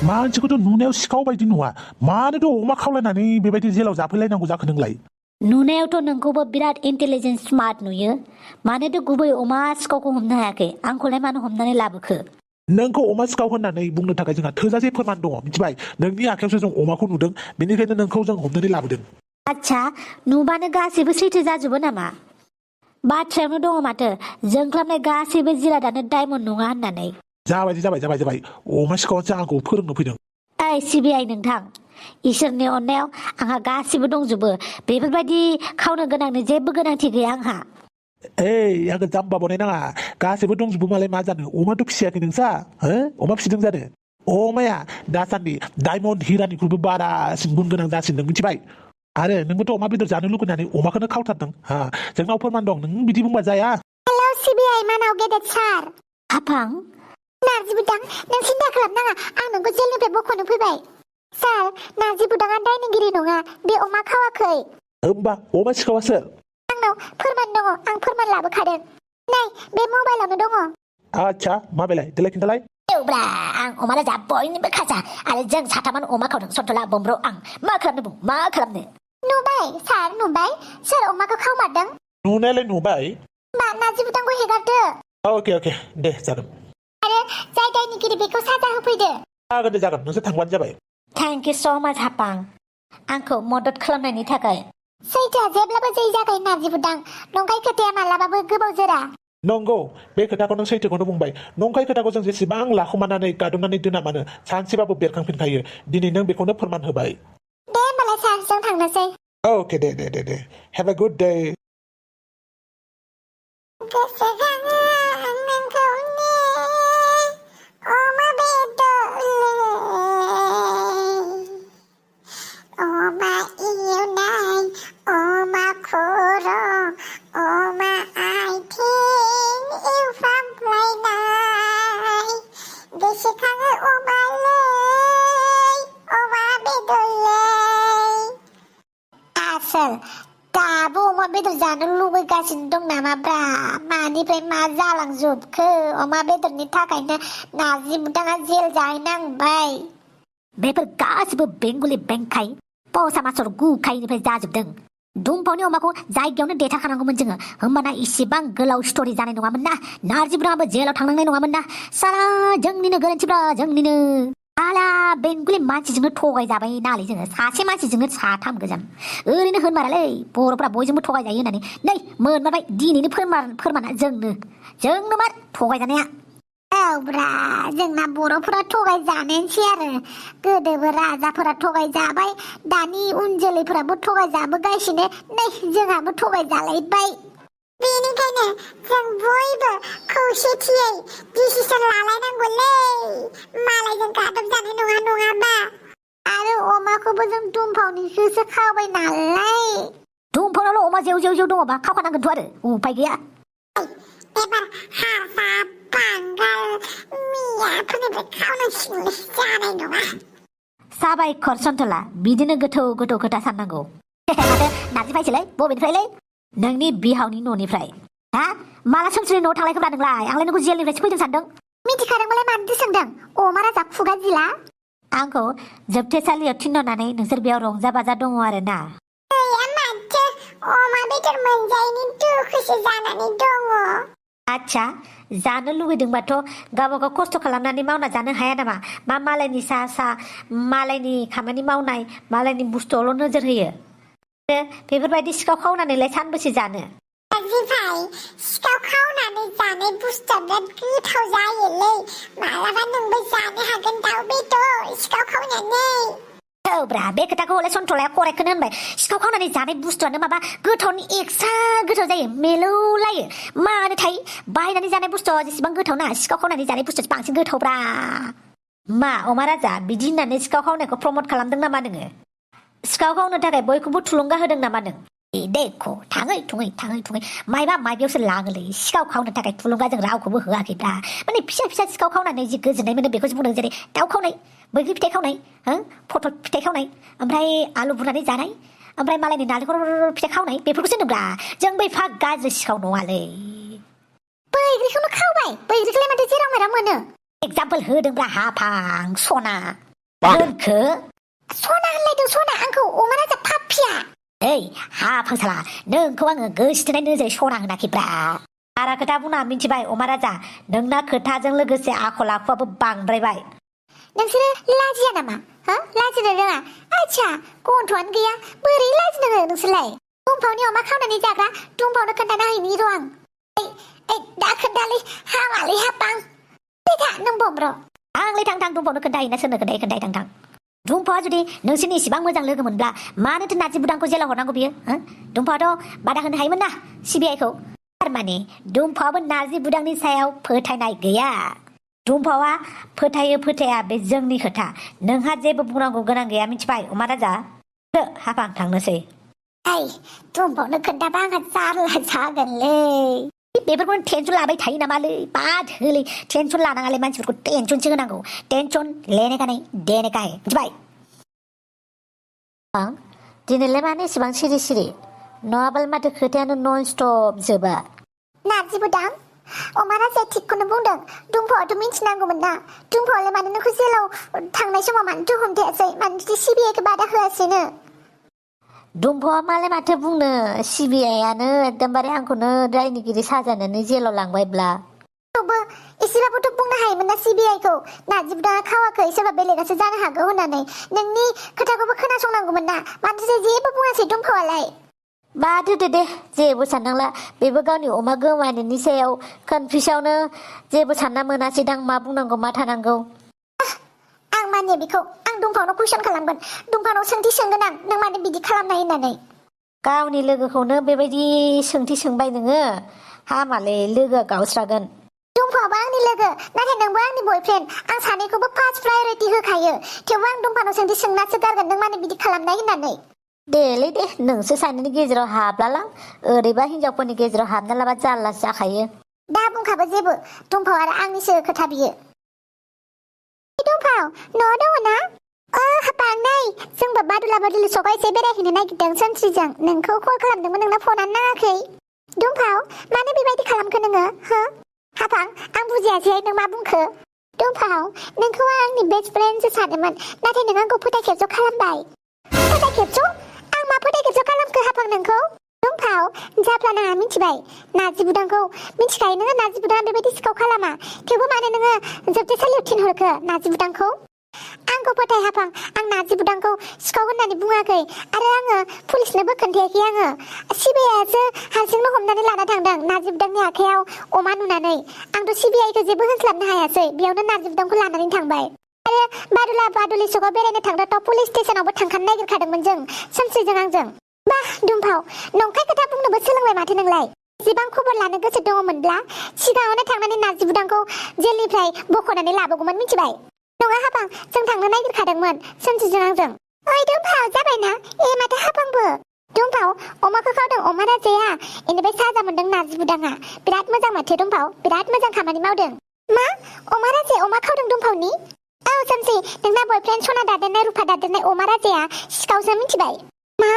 मानसिखौथ' नुनायाव सिखाव बायदि नुवा मानोथ' अमा खावलायनानै बेबायदि जेलाव जाफैलायनांगौ जाखो नोंलाय नुनायावथ' नोंखौबो बिराद इन्टेलिजेन्ट स्मार्ट नुयो मानोथ' गुबै अमा सिखावखौ हमनो हायाखै आंखौलाय मानो हमनानै लाबोखो नोंखौ अमा सिखाव होननानै बुंनो थाखाय जोंहा थोजासे फोरमान दङ मिथिबाय नोंनि आखायावसो जों अमाखौ नुदों बेनिखायनो नोंखौ जों हमनानै लाबोदों आच्छा नुबानो गासैबो सैथो जाजोबो नामा बाथ्रायावनो दङ माथो जोंख्लाबनाय गासैबो जिरादानो डायमन्ड नङा होननानै जाबाय अमा सिखावासो आंखौ फोरोंनो फैदों ओइ सिबिआइ नोंथां इसोरनि अननायाव आंहा गासिबो दंजोबो बेफोरबायदि खावनो गोनांनि जेबो गोनांथि गैया आंहा आंखौ जाम्बा बनायनाङा गासैबो दंजोबो मालाय मा जानो अमाथ' फिसियाखै नोंसा अमा फिसिदों जानो अमाया दासान्दि डायमन्ड हिरानिख्रुइबो बारासिन गुन गोनां जासिनदों मिथिबाय आरो नोंबोथ' अमा बेदर जानो लुगैनानै अमाखौनो खावथारदों जोंनाव फोरमान दं नों बिदि बुंबा जाया हेलौ सिबिआइ मानाव गेदेर सार हाफां नारजि बुदां नों सिन्था खालामनाङा आं नोंखौ जेलनिफ्राय बख'नो फैबाय सार नारजि बुदाङा दायनिगिरि नङा बे अमा खावाखै होमबा अमा सिखावासो आंनाव फोरमान दङ आं फोरमान लाबोखादों नै बे मबाइलावनो दङ आच्छा माबेलाय देलाय खिन्थालाय एवब्रा आं अमा राजा बयनिबो खाजा आरो जों साथामानो अमा खावदों सन्थला बमब्र आं मा खालामनो बुं मा खालामनो नुबाय सार नुबाय सोर अमाखौ खावमारदों नुनायालाय नुबाय होमबा नारजि बुदांखौ हेगारदो अके दे जागोन आरो जाय दायनिगिरि बेखौ साजा होफैदो जागोन नोंसोर थांबानो जाबाय थेंक इउ स' माच हाफां आंखौ मदद खालामनायनि थाखाय सैथोआ जेब्लाबो जै जागोन नारजि बुदां नंखाय खोथाया मालाबाबो गोबाव जोरा नंगौ बे खोथाखौ नों सैथोखौनो बुंबाय नंखाय खोथाखौ जों जेसेबां लाखुमानानै गादबनानै दोना मानो सानसेबाबो बेरखांफिनखायो दिनै नों बेखौनो फोरमान होबाय दे होमबालाय सार जों थांनोसै okay they have a good day दाबो अमा बेदर जानो लुबैगासिनो दं नामाब्रा मानिफ्राय मा जालांजोबखो अमा बेदरनि थाखायनो नारजि बुदाङा जेल जाहैनांबाय बेफोर गासिबो बेंगलि बेंखाय पसा मासर गुखायनिफ्राय जाजोबदों दुम्पावनि अमाखौ जायगायावनो देथारखानांगौमोन जोङो होमबाना इसेबां गोलाव स्ट'रि जानाय नङामोन ना नारजि बुदाङाबो जेलाव थांनांनाय नङामोन ना साला जोंनिनो गोरोन्थिब्रा जोंनिनो आला बेंगलि मानसिजोंनो थगायजाबाय नालाय जोङो सासे मानसिजोंनो साथाम गोजान ओरैनो होनमारालै बर'फ्रा बयजोंबो थगायजायो होननानै नै मोनमारबाय दिनैनो फोरमाना जोंनो मार थगायजानाया औब्रा जोंना बर'फोरा थगायजानायसै आरो गोदोबो राजाफोरा थगायजाबाय दानि उन जोलैफोराबो थगायजाबोगासिनो नै जोंहाबो थगायजालायबाय बेनिखायनो जों बयबो खौसेथियै डिसिसन लालायनांगौलै मालायजों गादब जानाय नङाबा आरो अमाखौबो जों दुम्फावनिखौसो खावबाय नालाय दुम्फावनावल' अमा जेव दङबा खावखानांगोनथ' आरो उपाय गैया एबार हारसा बांगाल मियाफोरनिफ्राय खावनांसिगोनलै जानाय नङा साबायखर सन्थला बिदिनो गोथौ खोथा साननांगौ माथो नारजि फायसैलाय बबेनिफ्रायलै नोंनि बिहावनि न'निफ्राय माला सोमस्रि न'आव थांलायखोब्रा नोंलाय आंलाय नोंखौ जेलनिफ्रायसो फैदों सानदों मिथिखादोंबालाय मानोथो सोंदों अमा राजा खुगा जिला आंखौ जोबथेसालियाव थिनहरनानै नोंसोर बेयाव रंजा बाजा दङ आरो ना माथो अमा बेदर मोनजायैनि दुखुसो जानानै दङ आच्छा जानो लुगैदोंबाथ' गावबागाव खस्थ' खालामनानै मावना जानो हाया नामा मा मालायनि सा मालायनि खामानि मावनाय मालायनि बुस्थुआवल' नोजोर होयो बेफोरबायदि सिखाव खावनानैलाय सानबेसे जानो सिखाव खावनानै जानाय बुस्थुआ बिराद गोथाव जायोलै मालाबा नोंबो जानो हागोन दाउ बेदर सिखाव खावनानै औब्रा बे खोथाखौ हले सन्थलाया करेक्टखौनो होनबाय सिखाव खावनानै जानाय बुस्थुआनो माबा गोथावनि एक्सट्रा गोथाव जायो मिलौलायो मानोथाय बायनानै जानाय बुस्थुआ जेसेबां गोथाव ना सिखाव खावनानै जानाय बुस्थुआ बांसिन गोथावब्रा मा अमा राजा बिदि होननानै सिखाव खावनायखौ प्रमट खालामदों नामा नोङो सिखाव खावनो थाखाय बयखौबो थुलुंगा होदों नामा नों देखो थाङै थुङै मायबा मायबियावसो लाङोलै सिखाव खावनो थाखाय थुलुंगा जों रावखौबो होआखैब्रा माने फिसा सिखाव खावनानै जि गोजोननाय मोनो बेखौसो बुंदों जेरै दाउ खावनाय बैग्रि फिथाइ खावनाय पटल फिथाइ खावनाय ओमफ्राय आलु बुरनानै जानाय ओमफ्राय मालायनि नालेंखर फिथाइ खावनाय बेफोरखौसो होनोब्रा जों बै फा गाज्रि सिखाव नङालै बैग्रिखौनो खावबाय बैग्रिखौलाय माथो जेराव मेराव मोनो एगजामपोल होदोंब्रा हाफां सना दोनखो सना होनलायदों सना आंखौ अमा राजा पापिया ओइ हाफांसाला नोंखौ आङो गोसोथोनाय नोजोरै सना होनाखैब्रा बारा खोथा बुंना मिथिबाय अमा राजा नोंना खोथाजों लोगोसे आखल आखुआबो बांद्रायबाय नोंसोरो लाजिया नामा हो लाजिनो रोङा आच्छा गन्थ'आनो गैया बोरै लाजिनो रोङो नोंसोरलाय दुमफावनि अमा खावनानै जाग्रा दुमफावनो खोन्थाना हैनि र' आं दा खोन्थालै हामालै हापां थैथा नों बम्ब्र आंलाय थां दुमफावनो खोन्थाहैना सोरनो खोन्थायै थां दुमफावा जुदि नोंसोरनि इसिबां मोजां लोगो मोनब्ला मानोथो नार्जि बुदांखौ जेलाव हरनांगौ बियो दुमफावाथ' बादा होनो हायोमोन ना सिबिआइखौ थारमाने दुमफावाबो नार्जि बुदांनि सायाव फोथायनाय गैया दुमफावा फोथायो फोथाया बे जोंनि खोथा नोंहा जेबो बुंनांगौ गोनां गैया मिथिबाय अमा राजा हापां थांनोसै दुमफावनो खोन्थाबा आंहा जारला जागोनलै बेफोरखौनो टेनसन लाबाय थायो नामालै बाद होलै टेनसन लानाङालै मानसिफोरखौ टेनसनसो होनांगौ टेनसन लेने का नहीं देने का है मिथिबाय आं दिनैलाय मानो एसेबां सिरि सिरि नङाबालाय माथो खोथायानो नन स्टप जोबा नार्जि बुदां अमा राजाया थिगखौनो बुंदों दुमफावाथ' मिथिनांगौमोन ना दुमफावालाय मानो नोंखौ जेलाव थांनाय समाव मानोथो हमथायासै मानोथो सिबिआइखौ बादा होआसैनो दुमफावा मालाय माथो बुंनो सिबिआइआनो एकदमबारे आंखौनो दायनिगिरि साजायनानै जेलाव लांबायब्ला थेवबो एसेबाबोथ' बुंनो हायोमोन ना सिबिआइखौ नार्जि बुदाङा खावाखै सोरबा बेलेगासो जानो हागौ होननानै नोंनि खोथाखौबो खोनासंनांगौमोन ना मानोथो जेबो बुङासै दुमफावालाय बाद होदो दे जेबो साननांला बेबो गावनि अमा गोमानायनि सायाव कनफिउसावनो जेबो सानना मोनासैदां मा बुंनांगौ मा थानांगौ आं माने बेखौ आं दुमफावनाव कुइसन खालामगोन दुमफावनाव सोंथि सोंगोन आं नों मानो बिदि खालामनाय होननानै गावनि लोगोखौनो बेबायदि सोंथि सोंबाय नोङो हामालै लोगोआ गावस्रागोन दुमफावाबो आंनि लोगो नाथाय नोंबो आंनि बयफ्रेन्ड आं सानैखौबो फार्स्ट प्रायरिटि होखायो थेवबो आं दुमफावनाव सोंथि सोंनासो गारगोन नों मानो बिदि खालामनाय होननानै देलै दे नोंसो सानैनि गेजेराव हाबलालां ओरैबा हिनजावफोरनि गेजेराव हाबना लाबा जारलासो जाखायो दा बुंखाबो जेबो दुमफाव आरो आंनिसो खोथा बियो दुमफाव न'आव दङ ना हापां नै जोंबो बादुला बादुलि सगाव एसे बेरायहैनो नागिरदों सानस्रिजों नोंखौ कल खालामदोंमोन नोंना फनानो नाङाखै दुमफाव मानो बेबायदि खालामखो नोङो हो हापां आं बुजियासै नों मा बुंखो दुमफाव नोंखौ आंनि बेस्ट फ्रेन्डसो सानोमोन नाथाय नों आंखौ फोथाय खेबस' खालामबाय फोथाय खेबस' आं मा फोथाय खेबस' खालामखो हापां नोंखौ दुमफाव जाफ्ला नाङा मिथिबाय नार्जि बुदांखौ मिथिखायो नोङो नार्जि बुदाङा बेबायदि सिखाव खालामा थेवबो मानो नोङो जोबथेसालियाव थिनहरखो नार्जि बुदांखौ आंखौ फोथाय हापां आं नार्जि बुदांखौ सिखाव होननानै बुङाखै आरो आङो पुलिसनोबो खोन्थायाखै आङो सिबिआइआसो हारसिंनो हमनानै लाना थांदों नार्जि बुदांनि आखायाव अमा नुनानै आंथ' सिबिआइखौ जेबो होनस्लाबनो हायासै बेयावनो नार्जि बुदांखौ लानानै थांबाय आरो बादुला बादुलि सगाव बेरायनो थांग्राथ' पुलिस स्टेसनावबो थांखानो नागिरखादोंमोन जों सानस्रिजों आंजों बा दुमफाव नंखाय खोथा बुंनोबो सोलोंबाय माथो नोंलाय जेबां खबर लानो गोसो दङमोनब्ला सिगाङावनो थांनानै नार्जि बुदांखौ जेलनिफ्राय बख'नानै लाबोगौमोन मिथिबाय नङा हापां जों थांनो नागिरखादोंमोन सानस्रिजों आंजों ओइ दुमफाव जाबायना माथो हापांबो दुमफाव अमाखौ खावदों अमा राजाया बेनिफ्राय साजा मोनदों नार्जि बुदाङा बिराद मोजां माथो दुमफाव बिराद मोजां खामानि मावदों मा अमा राजाया अमा खावदों दुमफावनि औ सानस्रि नोंना बयफ्रेन्ड सना दादेरनाय रुफा दादेरनाय अमा राजाया सिखावसो मिथिबाय मा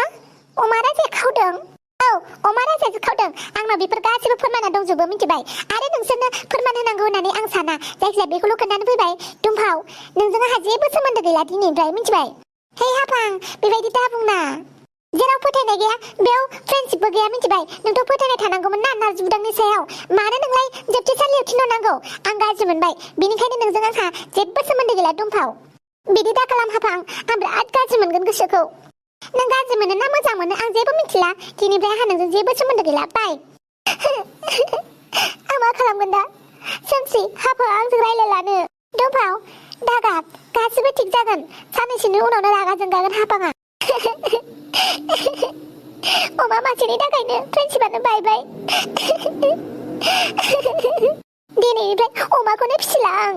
अमा राजाया खावदों औ अमा राजायासो खावदों आंनाव बेफोर गासिबो फोरमाना दंजोबो मिथिबाय आरो नोंसोरनो फोरमान होनांगौ होननानै आं साना जायखिजाया बेखौल' खोन्थानो फैबाय दुमफाव नोंजों आंहा जेबो सोमोन्दो गैला दिनैनिफ्राय मिथिबाय हे हापां बेबायदि दा बुंना जेराव फोथायनाय गैया बेयाव फ्रेन्डशिपबो गैया मिथिबाय नोंथ' फोथायनाय थानांगौमोन ना नार्जि बुदांनि सायाव मानो नोंलाय जोबथेसालियाव थिनहरनांगौ आं गाज्रि मोनबाय बेनिखायनो नोंजों आंहा जेबो सोमोन्दो गैला दुमफाव बिदि दा खालाम हापां आं बिराद गाज्रि मोनगोन गोसोखौ नों गाज्रि मोनो ना मोजां मोनो आं जेबो मिथिला दिनैफ्राय आंहा नोंजों जेबो सोमोन्दो गैला बाय आं मा खालामगोन दा सानस्रि हापा आंजों रायलायलानो दुमफाव दागाब गासिबो थिग जागोन साननैसोनि उनावनो रागा जोंगागोन हापाङा अमा मासेनि थाखायनो फ्रेन्डशिपानो बायबाय दिनैनिफ्राय अमाखौनो फिसिला आं